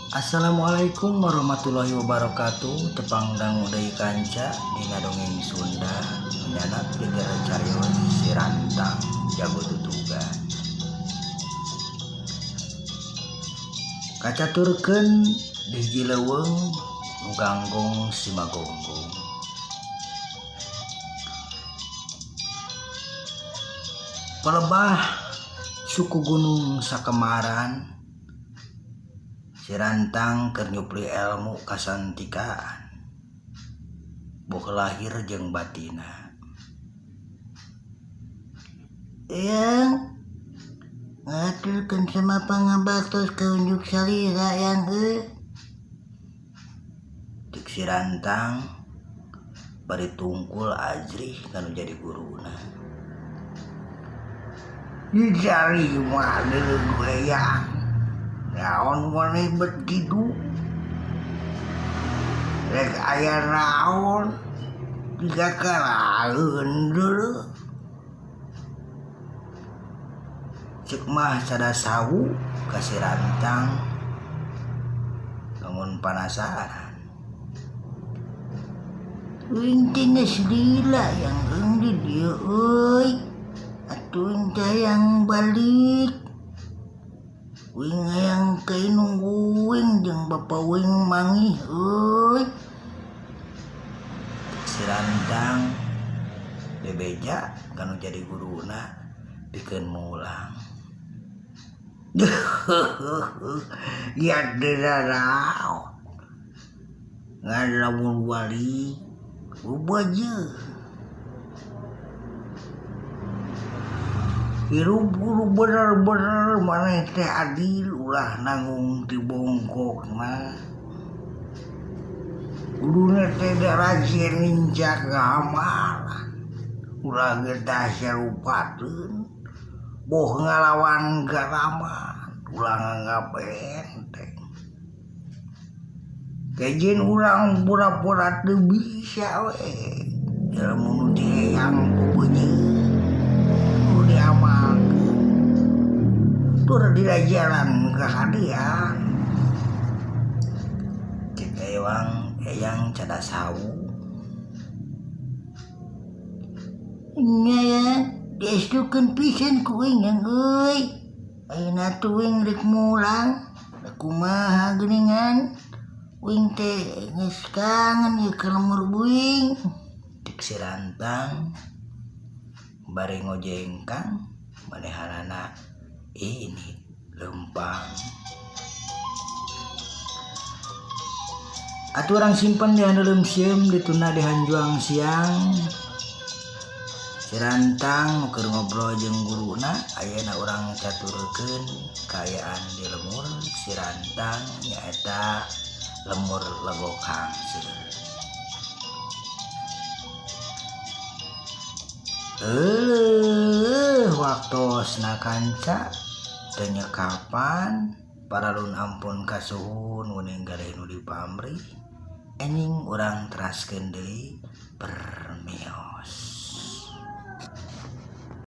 Assalamualaikum warahmatullahi wabarakatuh. Tepang dangu deui kanca dina dongeng Sunda nyanak geger carios si Rantang jago tutugan. Kacaturkeun di hiji leuweung nu ganggong Simagonggong. Pelebah suku gunung sakemaran si Rantang keur nyupli ilmu kasantikaan boh lahir jeung batina. Eyang ngaturkeun sama pangabaktos ka unjuk salira yang euy. Cek si Rantang bari tungkul ajrih kanu jadi guruna. Ditarima deui eyang. Naon maneh bet kitu? Rek aya naon dikakaraeun deuleu. Cek mah sada sawu ka si Rantang bangun panasaran. Uing teh geus lila yang eung di dieu euy. Atuh uing teh hayang balik. Uing hayang ka indung uing jeung bapa uing mangih euy. Si Rantang bebeja kanu jadi guruna pikeun mulang. Ya teu nanaon. Ngan lamun balik bebeje. Hirup kudu bener-bener maneh teh adil ulah nanggung ti bongkokna. Kuduna teh rajin nincak ngamalan. Ulah getah sarupateun boh ngalawan garaman ulah nganggap enteng. Kajeun urang pura-pura teu bisa we. Jelema nu ti eyang bebeje kudu diamalkeun. Tur dina jalan kahadean. Cek ewang eyang cada sawu. Nya ya diestukeun pisan ku uing yang euy. Ayeuna tuh uing rek mulang. Da kumaha geuningan? Uing teh geus kangen ieu ka lemur buing. Cek si Rantang bari ngojengkang manehanana ini lempang. Atuh urang simpen di handeuleum sieum ditunda di hanjuang siang. Si Rantang keur ngobrol jeung guruna ayeuna urang caturkeun kaayaan di lemur si Rantang nyaeta lemur Legok Hangseur. Euleuh waktosna kanca teu nyekapan paralun ampun kasuhun nguning galih nu dipamrih enjing urang teraskeun deui permios.